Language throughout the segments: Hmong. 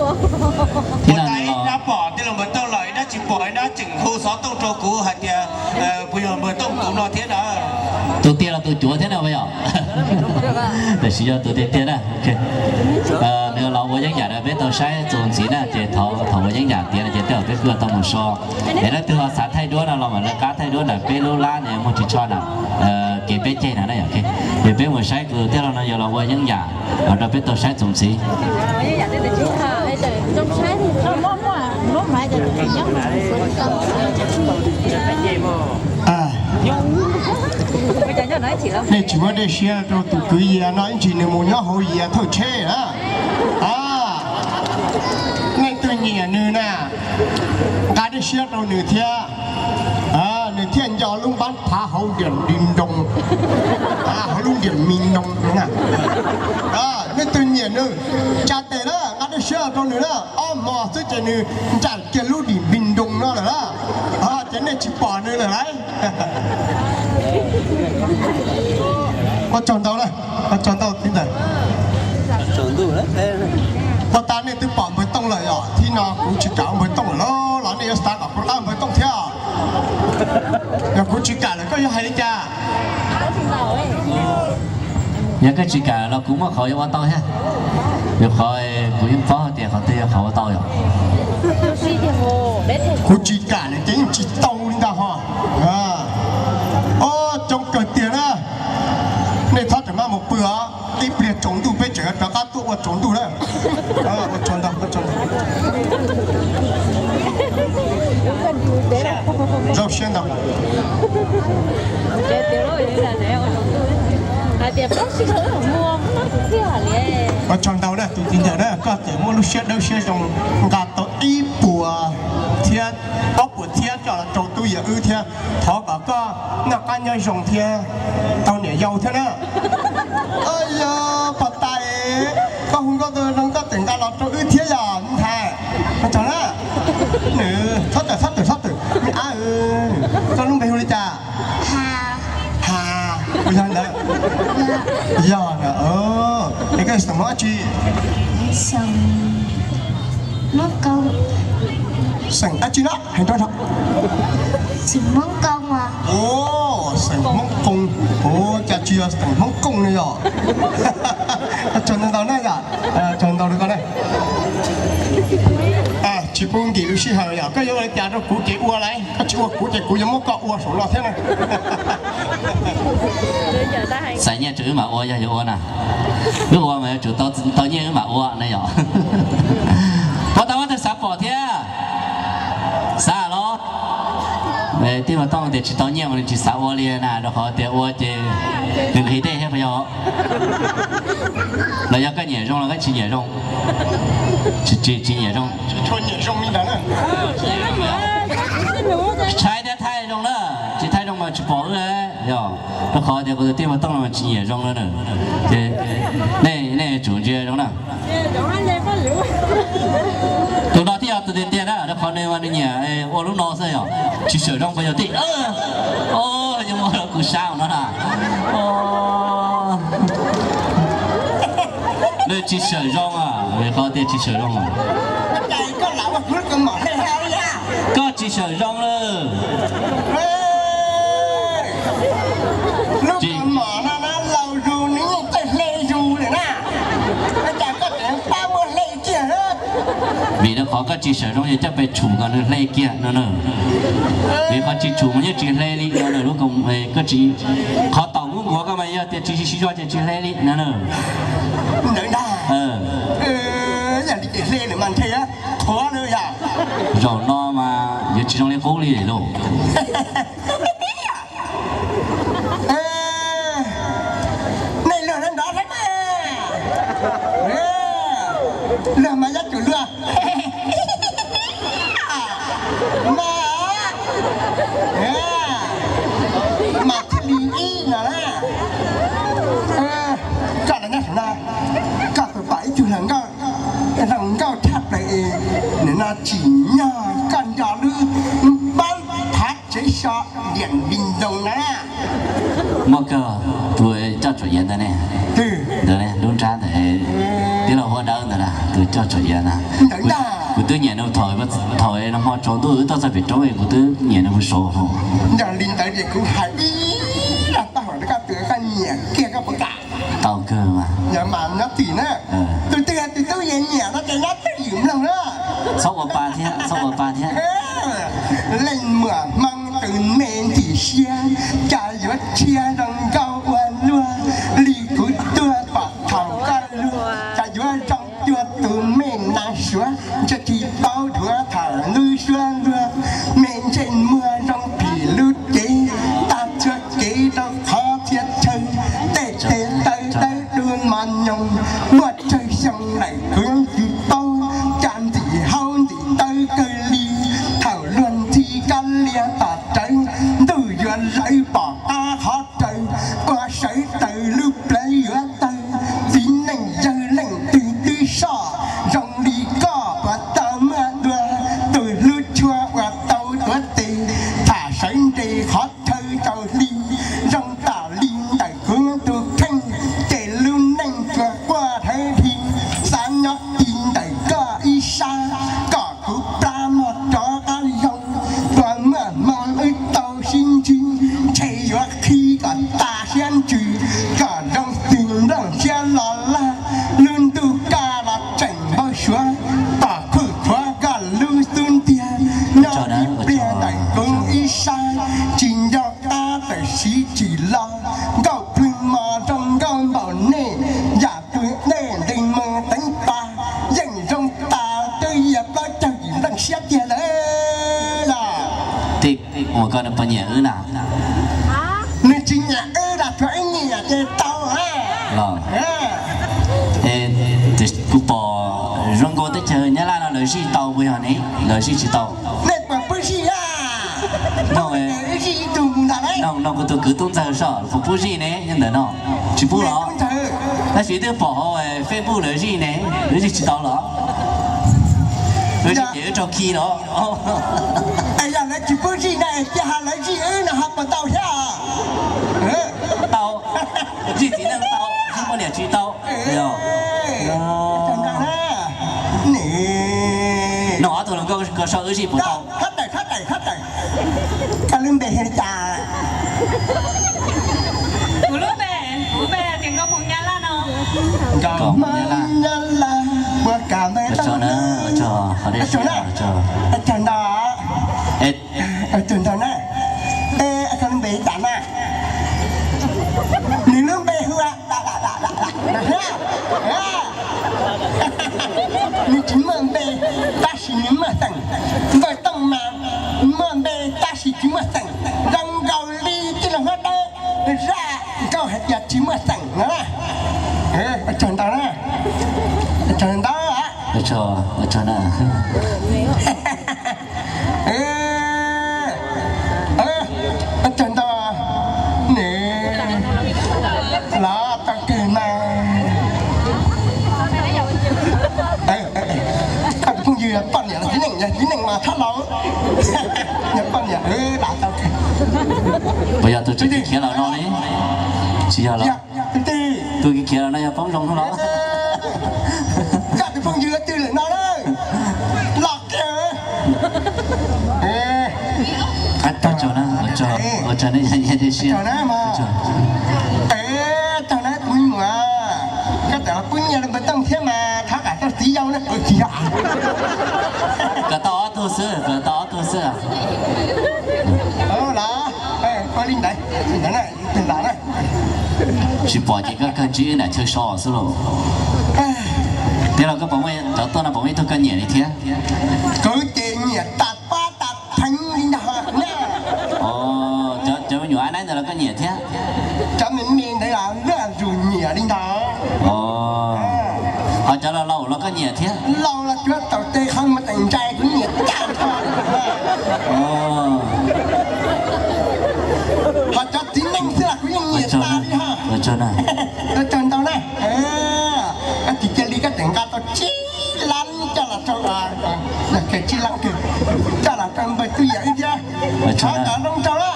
Ua tas ib nab pom tij laug Npawg Tooj lawm, ib nab tsis pom, ib nab tseem hu xov tooj rau kuv hais tias puas yog Npawg Tooj tus no thiab na. Tus tiag los tus cuav thiab na puas yog? Tam sim yog tus tiag tiag na. Nws los ua yeeb yam rau peb tau saib txuas ntxiv na, ces thaum ua yeeb yam tiav no ces tej zaum peb kuj tau mus so. Es leej twg ho xav thaij duab no los mam lawv qab thaij duab ntawm peb lub lab no muaj ris tsho na, kev peb ceg na na yom. Es peb mus saib tus tij laug no yuav los ua yeeb yam rau peb tau saib txuas ntxiv. Nej tsis muab dej siab rau tus kwv Yias no ib ntsis nws mus nyob hauv Yias thawj tsheb na. Nej twg nyiam nws na, nqa dej siab rau nws thiab. Nws thiaj nco lub npab thav hauv diam di nroo, hauv lub diam mi nroo na. Nej twg nyiam nws, tsa tes na, nqa dej siab rau nws na. Ob hmo xwb ces nws ncaim kiag lub dim npi nroo no lawm na. Ces nej tsis pom nws lawm lauj. Ua tsaug ntau na, ua tsaug ntau txiv ntawd. Ua tas nej twb pom Npawg Tooj lawm yom, thib no kuv tsis kam ua Npawg Tooj lawm los nej yuav xav kom kuv rov qab ua Npawg Tooj thiab. Yog kuv tsis kam lawm koj yuav hais li cas? Yog koj tsis kam los kuv muaj qhov yuav ua tau thiab. Yog qhov kuv yeej paub hais tias qhov twg yog qhov ua tau yom. Kuv tsis kam lawm ces yeej tsis tau li ntag ho. Coob kawg tiag na. Nej txhob rawm maj mus pw os, ib pliag tsaus ntuj peb tseem rov qab tuaj ua tsaus ntuj na. Zoo siab ntau. Ua tsaug ntau na tus txiv ntawd na, koj txawm muaj lub siab dawb siab zoo nqa tau ib puas thiab ob puas txhiab coj los rau tub yawm wb thiab. Thov kom koj noj qab nyob zoo thiab tau niam yau thiab na. Yog pog tais, koj hu nkauj zoo nkauj tseem nqa los rau wb thiab yog ntag. Ua tsaug na. Txhob tawm txhob tawm txhob tawm, me ab. Koj lub npe hu li cas? Has, puas yog ntawd? Yog na. Es koj xeem Hmoob dab tsi? Xeem dab tsi no? Hais rau. Xeem Hmoob Koo. Xeem Hmoob Koo. Ua cas tsis yog xeem Hmoob Koo no yom? Tsaug ntau ntau na yom. Tsaug ntau rau koj na. Tsis pub nkim lub sij hawm yom, koj yuav ua li cas rau kuv ces ua lauj, koj tsis ua kuv ces kuv yuav muab koj ua saum no thiab na. Xav nyiaj tsum wb mam ua yog yuav ua na. Wb ua mas yuav tsum tau nyiaj wb mam ua na yom. Puas tau muaj tus xav pom thiab? Xav los? Tij Npawg Tooj tias tsis tau nyiaj mas nws tsis xav ua li na, rau qhov tias ua ces nws nqhis dej thiab puas yog? Los yog koj nyiam zoo los koj tsis nyiam zoo? Tsis, tsis nyiam zoo. Tshai thiab thaij zoo na, tsis thaij zoo mas tsis pom wb. Yog rau qhov tias kuv tus Tij Npawg Tooj no mas tsis nyiam zoo na. Ces nej, nej tsum ntsia zoo na. Tus no thiaj yog tus tiag tiag na, rau qhov nws mas nws nyiam ua lub no xwb yom. Tsis sawm zoo puas yog tij? Yuav muab rau kuv sab no na. Nws tsis sawm zoo, vim qhov tias tsis sawm zoo. Koj tsis sawm zoo lawm. Lub kaus mom no na laus zus nws yeej txawj hle zus lawm na. Ua cas koj tseem pab muab hle kiag? Vim rau qhov koj tsis sawm zoo yog coj pes tshum kom nws hle kiag no na. Vim qhov tsis tshum mas yeej tsis hle li no na. Lub kaus, koj tsis, qhov taum muab nkuav koj mas yog tias tsis siv zog ces tsis hle li no na. Ntawd ntag. Yog li ces hle lawm mas ntshe qhuav lawm yom. Zaum no mas yuav tsis zoo li qub li lauj. Nej luag nrov nrov thiab mas. Luag mas yob tsum luag. Mas, mas thiaj li ib no na. Koj los nyob saum no, koj tus pom ib tug hluas nkauj, hluas nkauj tshaj plaws, nim no tsim nyog koj nco lub npab thav tsev so diam npi ntoo na. Muaj kawg, tus coj tsuam yav ntawd ne. Ntawd ne, lub nrab ntawd, tij laug Huab Dawb ntawd na. Coj tso iav na. Ntawd ntag. Kuv twb nyiam nws thaum, thaum no hmo tsaus ntuj wb tuaj txog pem roob kuv twb nyiam nws mus saud. Yog li ntawd ces kuv hais ib zaj taub hau rau koj txawm koj nyiam kiag koj puas kam? Tau kawg mas. Yog mas nyob twj ywm na. Tus twg tus tub yeej nyiam no ces nyob twj ywm mloog na. Txhob ua pa thiab, txhob ua pa thiab. Leej muam Hmoob tus me ntxim siab, cas yuav tshiab zoo nkauj ua luaj li kuv tuaj pom thaum koj luag, cas yuav zoo cuag tus me nas suav, ntshe tsis paub dhuav thaum lub suab luag, me ntsej muag zoo phim lub cev, tag txhua kev rau qhov txhia chaw, tej tes taw dawb du mos nyoos, muaj tsawg xyoo lawm kuv yeej tsis paub, cas ntxim haub ntxim tawv kawg li, thaum luag ntxhi kab lias tom rawv, ntuj yuav lawv pom qab qhov raws, ua sawv taws lub plawv yuav tawg, txiv neej yawg leej twg twb soj, zoo li koj puas tau muaj dua, tus hlub tshua uas tau tuav tes, tham sawv nres qhov chaw tau hli, zoo tam li ntawm kuv tus kheej, ces lub neej tsuas quaj dhawv dhi, xav nyob ti ntawm koj ib sab, kom kuv plab mog rov qab zoo, puas muaj hmoo wb tau sib ntsib, ntshe yuav qhib kom tas siab ntsws, kom zoo xws nplooj siab los laj, lub ntuj kaj los tseem npau suav, tom khwj khuav koj lub xub ntiag, nyob ib pliag ntawm kuv ib sab, tsis nco qab tawm siv tsim los, nkauj plwg mos zoo nkauj npaum nej, yam twg dej ntees mus teev pas, yeej zoo tas twb yog plaub caug yim nplooj siab tiag lawm. Tej uas koj nws puas nyiam wb na? Nws tsis nyiam wb los tsuav wb nyiam ces tau. Los, kuv pom zoo nkauj teb chaws Nyab Laj no lawv zij tau puas yog ne? Lawv zij tsis tau. Nej puas pub zij a? No, no kuv tus kwv tub ntxawg soj puas pub zij ne? Nyob ntawm no tsis pub los? Tab sis twb pom hauv Facebook lawv zij ne, lawv zij tsis tau los? Wb zij ces wb raug khi los. Yog lawv tsis pub zij na, cia ha lawv zij wb no ho puas tau thiab? Tau, zij txiv neej tau, zij poj niam tsis tau. No ob tug hluas nkauj ko sau wb zij puas tau? Koj lub npe hu li cas? Kuv lub npe, kuv lub npe tias Nkauj Hmoo Nyab Laj no. Nkauj Hmoo Nyab Laj, puas kam npe tau? Tsaug ntau. Tsaug ntau na. Koj lub npe li cas na? Nws lub npe hu ua Nws tsis muaj npe, tab sis nws muaj xeem. Npawg Tooj mas muaj npe tab sis tsis muaj xeem, zoo nkaus li tij laug Hmoob Dawb, zaj nkauj hais tias tsis muaj xeem no na. Tsaug ntau na. Tsaug ntau. Tsaug ntau. Nws los tau kawg mas. Koj tus phooj ywg poj niam los txiv neej, yog txiv neej mas thab laus, yog poj niam los tau kawg. Puas yog tus tseem khiav los no ne? Tsis yog los? Tus khiav los no yog Poob Zoo los? Koj tus phooj ywg twg lawm no na? Los kiag. Ua tsaug na, ua tsaug nej nyiam thiab siab. Tsaug na, tus me muam, koj txawm los pub nyiaj rau npawg Tooj thiab mas thov kom tau txiv yau na. Kom tau ob tug xwb, kom tau ob tug xwb. Los, ua li ntawd, ntawd na, tus ntawd na. Tsis pom ces koj kawg ntsib nram chaw so xwb lauj. Tij laug, koj puas muaj cov tuaj no puas muaj ib tug koj nyiam li thiab? Kuv ces nyiam tas pab tas pheev li ntag na. Cov me nyuam ab naib ntawd los koj nyiam thiab? Cov me me ntawd los luaj zus nyiam li ntag. Ho cov laus laus los koj nyiam thiab? Laus los tsuav taus tej qhov muag teem ntsais kuv nyiam tag nrho li. Ho cov txiv neej xwb los kuv yeej nyiam tas li ho. Ua tsaug ntau na. Koj tsis cia li koj tseem nqa tau tsib lab coj los rau, tsib lab kws coj los rau npawg Tub Yawm wb thiab. Thov kom zoo rau na.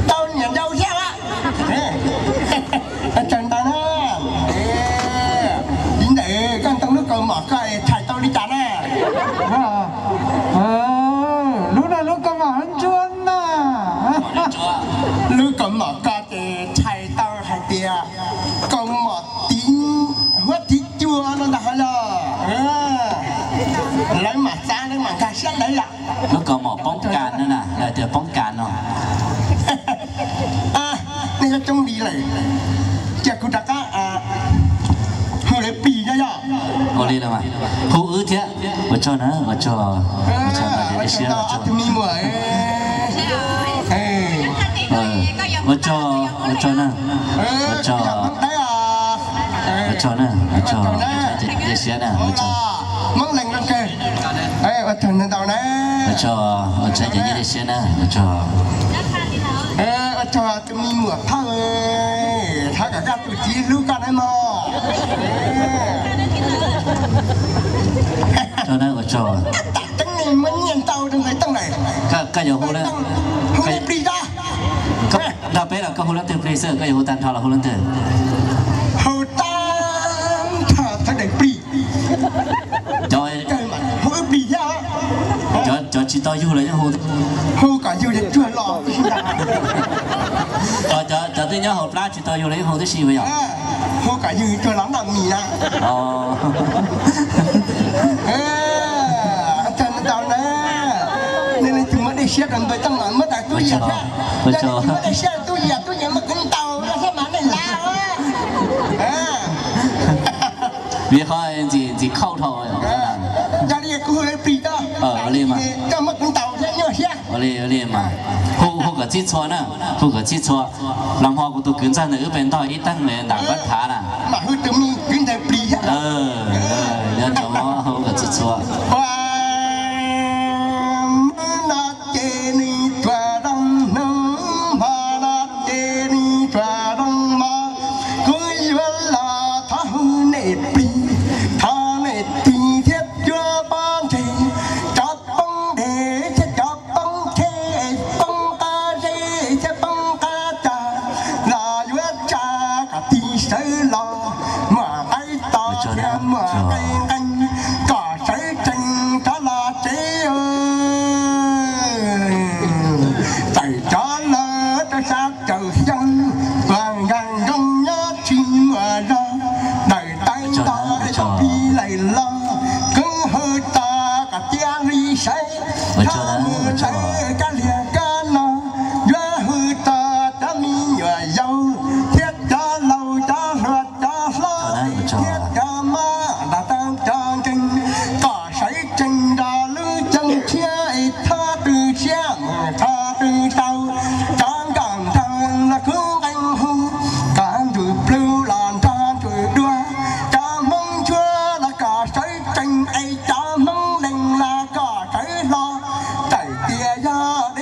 Tau niam yau thiab a. Ua tsaug ntau na. Li ntawd koj ntoo lub Mom koj txhais tau li cas na? Lub no lub kaus mom ntsuab na. Lub kaus mom koj ces txhais tau hais tias kaus mom tiv huab tiv cua no ntag ho yog. Lawv mam xav lawv mam nkag siab lawv yom. Lub kaus mom poob kas no na, lawv tias poob kas no. Nej coob li lawm, cia kuv rov qab hu lawv plig no yog. Ua li los mas hu wb thiab. Ua tsaug na, ua tsaug, ua tsaug na, ua tsaug tus me muam. Ua tsaug, ua tsaug na, ua tsaug, ua tsaug na, ua tsaug, ua tsaug, ua tsaug, ua tsaug, ua tsaug, ua tsaug, ua tsaug, ua tsaug. Ua tsaug tus me muam phauj, thov kom koj tus txiv hlub koj nawb mog. Ua tsaug. Tam teeb ne muab nyiaj ntau rau nqe teej lawm. Koj yuav hu, hu plig tag nrho peb los koj hu leej twg plig xwb, koj yuav hu tag nrho los hu leej twg? Hu tag nrho sawv daws plig. Hu plig thiab. Cov tsis tau yug los yeej hu, hu kom yug tsuag los. Cov twb nyob hauv plab tsis tau yug los yeej hu tib si puas yog? Hu kom yug tsuag los noj mis na. Tag ntau na, nej leej twg muaj dej siab rau npawg Tooj los muab rau tub Yias thiab. Yog leej twg muaj dej siab rau tub Yias, tub Yias muab kwv ntaus thiab mas nej lav. Vim qhov ntxim, ntxim khauj dhau. Yog li kuv hu lawv plig tso, koj muab kwv ntaus thiab nyuaj siab. Ua li, ua li mas hu, hu kom txhij txhua na, hu kom txhij txhua. Los hmo kuv tus kwv ntxawg ntawm wb pem ntog ib teeg nram npab thav na. Mam hu tus me kwv ntawd plig thiab. Nyob rau hmo hu kom txhij txhua. Ua, hnub no ces nws tsuas zoo hnub, hmo no ces nws tsuas zoo hmo, kuv yuav los thov hu nej plig, thov nej tig thiab cuab pob ntseg, cov poob dej thiab cov poob tsheb, poob qab zeb thiab poob qab tsa, los yuav tsa kom tig sawv los, muaj qaib to thiab muaj qaib nqeeg, kom sawv tsees rov los tsev. Tawm cov lawv rau sab caum xyoo, uas nkag nkoos nyob tsis muaj zog, daws tawv nto es tau plig lawm los, kuv hu tso kom tiav li saib, thov mus txawj kab liag kab no, yuav hu tso cov me nyuam yaus thiab cov laus cov hluas cov hlob thiab cov mab nram tau cov nkeeg, kom sawv tsees nrog lub caij tshiab es thov tw siab mus thov tw tau, cov nkauj nraug los kuv nqee hu, cov ntsuj plig los nrog ntsuj dua, cov Hmoob ntsuab los kom sawv tsees es cov Hmoob lees los kom sawv hlo, txawm tias yog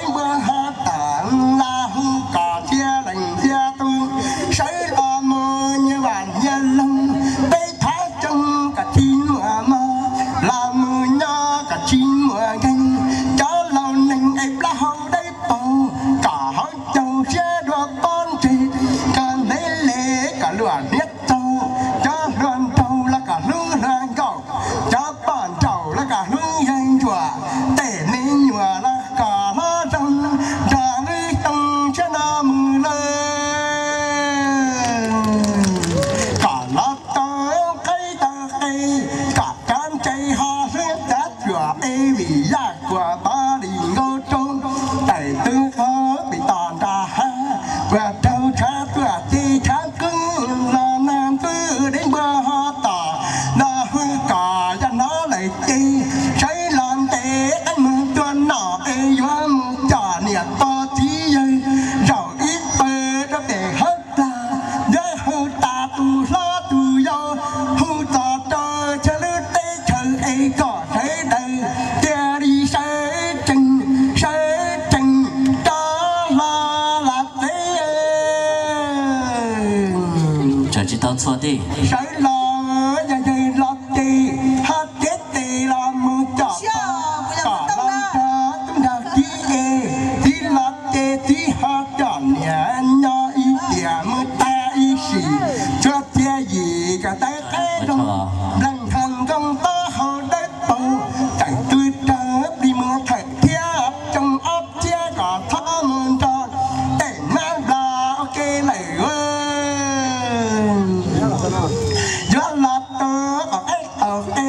Qe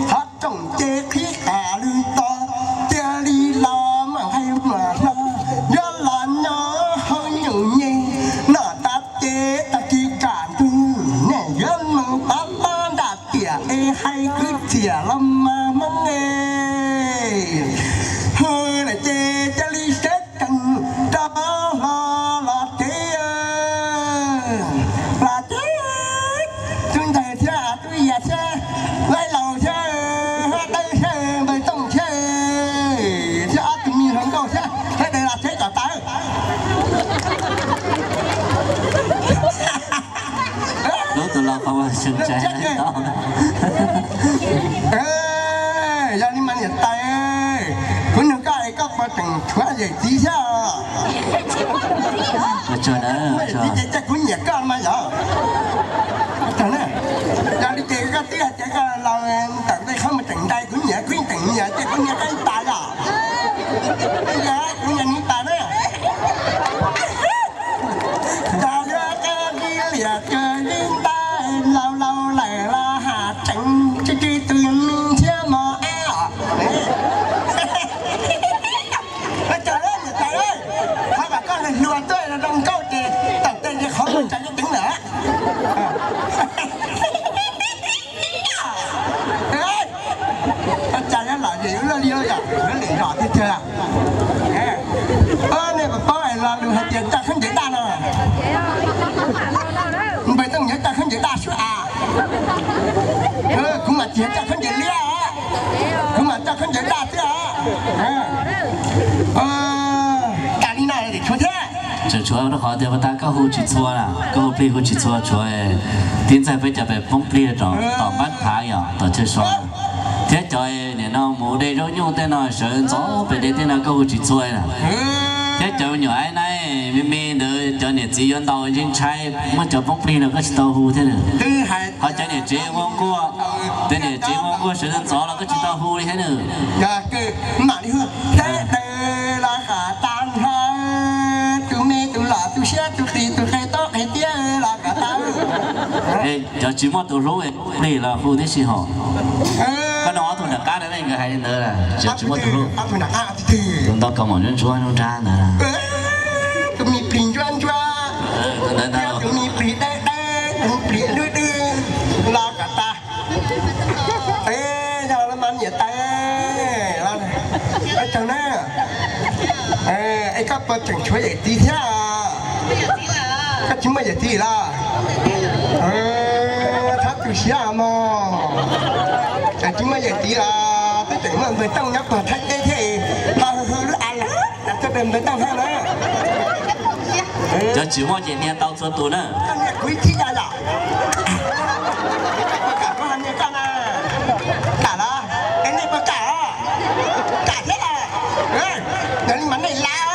qhov rooj ces qhib qas lwg to, cia li los mas nqaij mas hlo, yuav los nyob hauv nyuj nyeg, noj tas ces tag kis kam ntug, nej yuav mus pov pob ntaj tiam es hais kwv txhiaj los mas Hmoob e. Hu lawm ces cia li sawv tsees rov hlo los tsev, los tsev. Tub ntxawg thiab tub yawg thiab laib laus thiab, hab dawb thiab npawg tooj thiab, thiab ob tug me hluas nkauj thiab, sawv daws los tsev kom tau. Lub tus laus qhov muag seev tsais. Yog li mas niam tais, kuv nug koj es koj puas tseem tshuav yawm txiv thiab? Ces kuv nyiam koj mas yog. Yog li ces koj twb hais tias koj laus tawm ntej qhov muag tseem ntais, kuv nyiam kuv yeej tseem nyiam, ces kuv niam koj ib pas yog. Kuv yog niam tais na. Cas yuav qab zib liam kawg zib ntais, laus laus lawm los has tseem tsw tsw tus me thiab mos ab. Ua cas niam tais, qhov kom koj hluas tuaj zoo nkauj ces tawm tes ces qhov muag tseem ceev lawm. Ua cas yuav lom zem ua luaj li yom, yuav lem zom tiag tiag. Nej puas paub lo lus hais tias coj khaub ncaws daj no? Npawg Tooj yuav coj khaub ncaws daj sub as. Kuv mas tsis coj khaub ncaws liab, kuv mas coj khaub ncaws daj xwb os. Cas li no tshuav thiab. Tseem tshuav rau qhov tias puas tas koj hu tsis txhua na, koj hu plig hu tsis txhua, tshuav tib ntxaig peb cov pem poob plig rau tom npab thav yom, tom chaw so. Thiab cov nim no mus de zaub nyuj tej no sawv ntxov pem dej tej no koj hu tsis txhua na. Thiab cov me nyuam aib naib me me ntawd cov niam txiv yuav ntaus ntshai ntshai, muab cov poob plig no koj tsis tau hu thiab na. Ho cov niam tsev muaj nquaj, cov niam tsev muaj nquaj sawv ntxov los koj tsis tau hu li thiab na. Mam li hu, sawv daws los kom tau, tus me tus loj tus siab tus qis tus qe tob qe tiab los kom tau. Cov tsis muaj tus hlub plig los hu tib si hos. Koj nug ob tug nram qab na, nkawd hais li ntawd, cov tsis muaj tus hlub. Tus ntoo kaus mom ntsuab ntsuab nruab nrab ntawd. Tus me plig ntsuab ntsuab, tus me plig dawb dawb, tus me plig dub dub los kom tau. Yog los mas niam tais, ua tsaug na. Es koj puas tseem tshuav yawm txiv thiab? Koj tsis muaj yawm txiv los? Txhob tu siab mog. Tsis muaj yawm txiv los twb tseem muaj npawg Tooj nyob puag Thaib teb thiab, ho hu hu lub a lawm, tuaj nrog npawg Tooj thiab na. Cov tsis muaj ces hnia tau txhua tus na. Koj hnia kuv ib thib yog yom? Koj puas kam kuv hnia koj na? Kam los? Es nej puas kam? Kam thiab los? Yog li mas nej lav.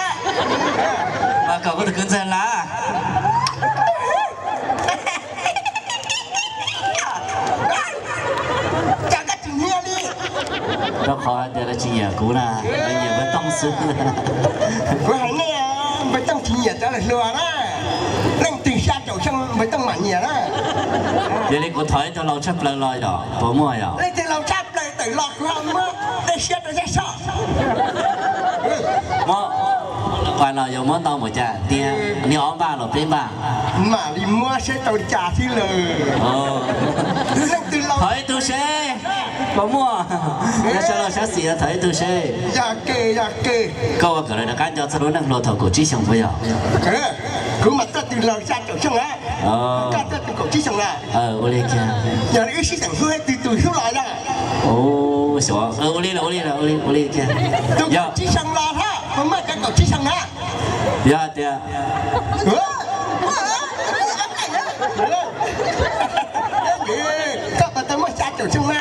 Mas kom kuv tus kwv ntxawg lav. Cas koj tsis hnia li? Rau qhov tias lawv tsis nyiam kuv na, lawv nyiam npawg Tooj xwb. Kuv hais nej, npawg Tooj tsis nyiam cov laus hluas na. Leej twg xya caum xyoo npawg Tooj mam nyiam na. Yog li kuv thov ib tug laus tshaj plaws los yom, puas muaj yom? Leej twg laus tshaj plaws tawm los kuv ho muab dej siab rau zaj soj. Muab, qas no yuav muab ntau npaum cas tiag, niag ob npaj los peb npaj? Mam li muab seb tau li cas xwb lawm. Leej twg laus? Thov ib tug seb puas muaj. Yog sab laug sab xis thov ib tug seb. Yog ke, yog ke. Koj ua kom lawv rov qab nco txog lub neej hluas thaum kaum tsib xyoos puas yog? Kuv mas tuaj tus laus xya caum xyoo na. Koj tuaj tus kaum tsib xyoos na. Ua li kiag. Yog li wb sib teem hlub twg tus hlub los yog? Ua li los, ua li los, ua li, ua li kiag. Tus kaum tsib xyoos los hab, puas muaj cov kaum tsib xyoos na? Yog tias Koj puas tau muaj xya caum xyoo na?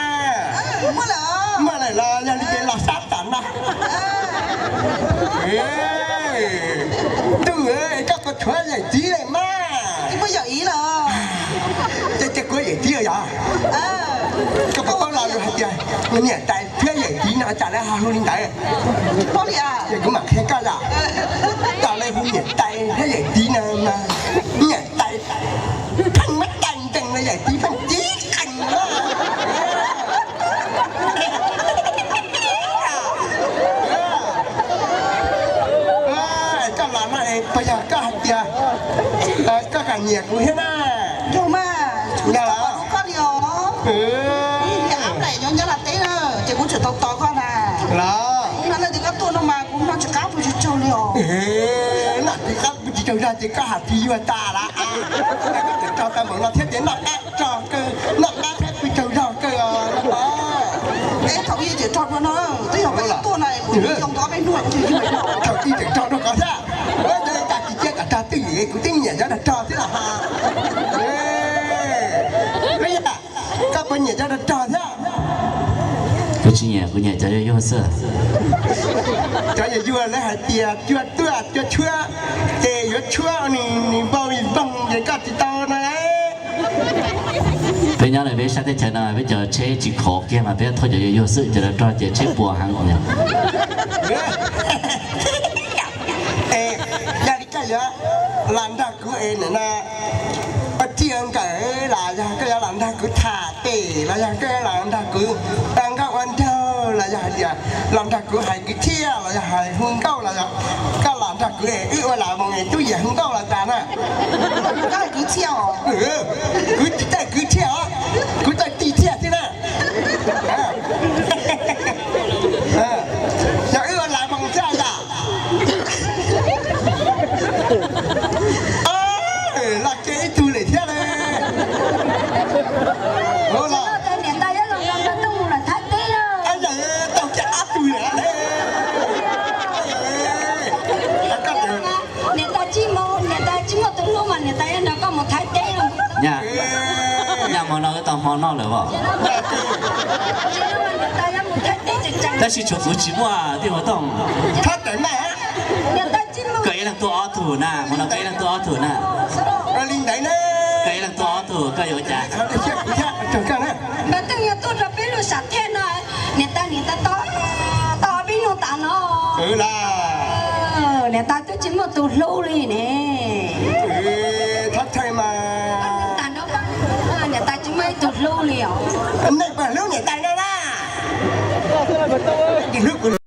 Muaj lawm los yog li ces los sab tom no. Ntuj, koj puas tshuav yawm txiv lawm mas? Ces kuv yawm txiv lawm yog? Koj puas paub lo lus hais tias niam tais thiab yawm txiv no cas lawv ho hu li ntawd? Ces kuv mam qhia koj yom. Cas lawv hu niam tais thiab yawm txiv no mas niam tais pheej muab cais ncees los yawm txiv pheej tib qees. nyiam kuv thiab na. Yog mas, kuv tsis tau tos koj li os. Ib pliag ab nplaim nyob Nyab Laj teb na, ces kuv tseem tau tos koj na. Los no leej twg koj tuaj no mas kuv noj tsis qab pw tsis tsaug li os. Noj tsis qab pw tsis tsaug zog ces koj hais tsis yuag tas lawm. Koj tseem tso tau npaum no thiab ces noj qab tso kawg, noj qab thiab pw tsaug zog kawg os. Es thaum ub tseem rog dua no, twb yog koj tuaj no es kuv tsis yoo tau ob peb hnub kuv tsis yuag li. Thaum ub tseem rog dua koj thiab. Ua cas tsis cia kom rog twj ywm, kuv twb nyiam cov rog rog thiab los ha. Koj puas nyiam cov rog rog thiab? Kuv tsis nyiam, kuv nyiam cov yuag yuag xwb. Cov yuag yuag lawv hais tias cua tuaj cua tshuab, ces yuav tshuab nws npau npau ces koj tsis tau no. Peb nyob lawm peb sab teb chaws no peb cov tsheb tsis khov kiag mas peb thauj cov yuag yuag xwb, cov rog rog ces tsheb puas heev. Yog li koj yuav los nrog kuv es nim no ua txij ua nkawm los yog koj yuav los nrog kuv tham pem los yog koj yuav los nrog kuv ua nkauj ua nraug los yog hais tias los nrog kuv hais kwv txhiaj los yog hais hu nkauj los yog koj los nrog kuv es wb ua las moos es tub yam hu nkauj los tas na. Koj hais kwv txhiaj os? Kuv tsis txawj kwv txhiaj os, kuv txawj tij txhiaj xwb na. Yog wb ua las moos thiab yom? Los kiag ib tug lawm thiab ne. Niam tais yuav los nrog nkawd tuaj mus lawm Thaib teb. Tau kiag ob tug lawm. Niam tais tsis muaj, niam tais tsis muaj tus hlub mas niam tais yuav nrog koj mus Thaib teb. Nyaj hmo no wb tau hmo noj lawm os. Tab sis tshuav kuv tsis muaj tij Huv Tooj. Koj ib leeg tuaj ob tug na, hmo no koj ib leeg tuaj ob tug na. Koj ib leeg tuaj ob tug, koj yuav ua cas? Npawg Teej yog tuaj rau peb lub sam thiaj no, niam tais niam tais tau, tau peb nug tas no. Niam tais twb tsis muaj tus hlub li ne. Tag nrho niam tais tsis muaj ib tug hlub li os. Nej puas hlub niam tais no na? Tsis hlub kuv.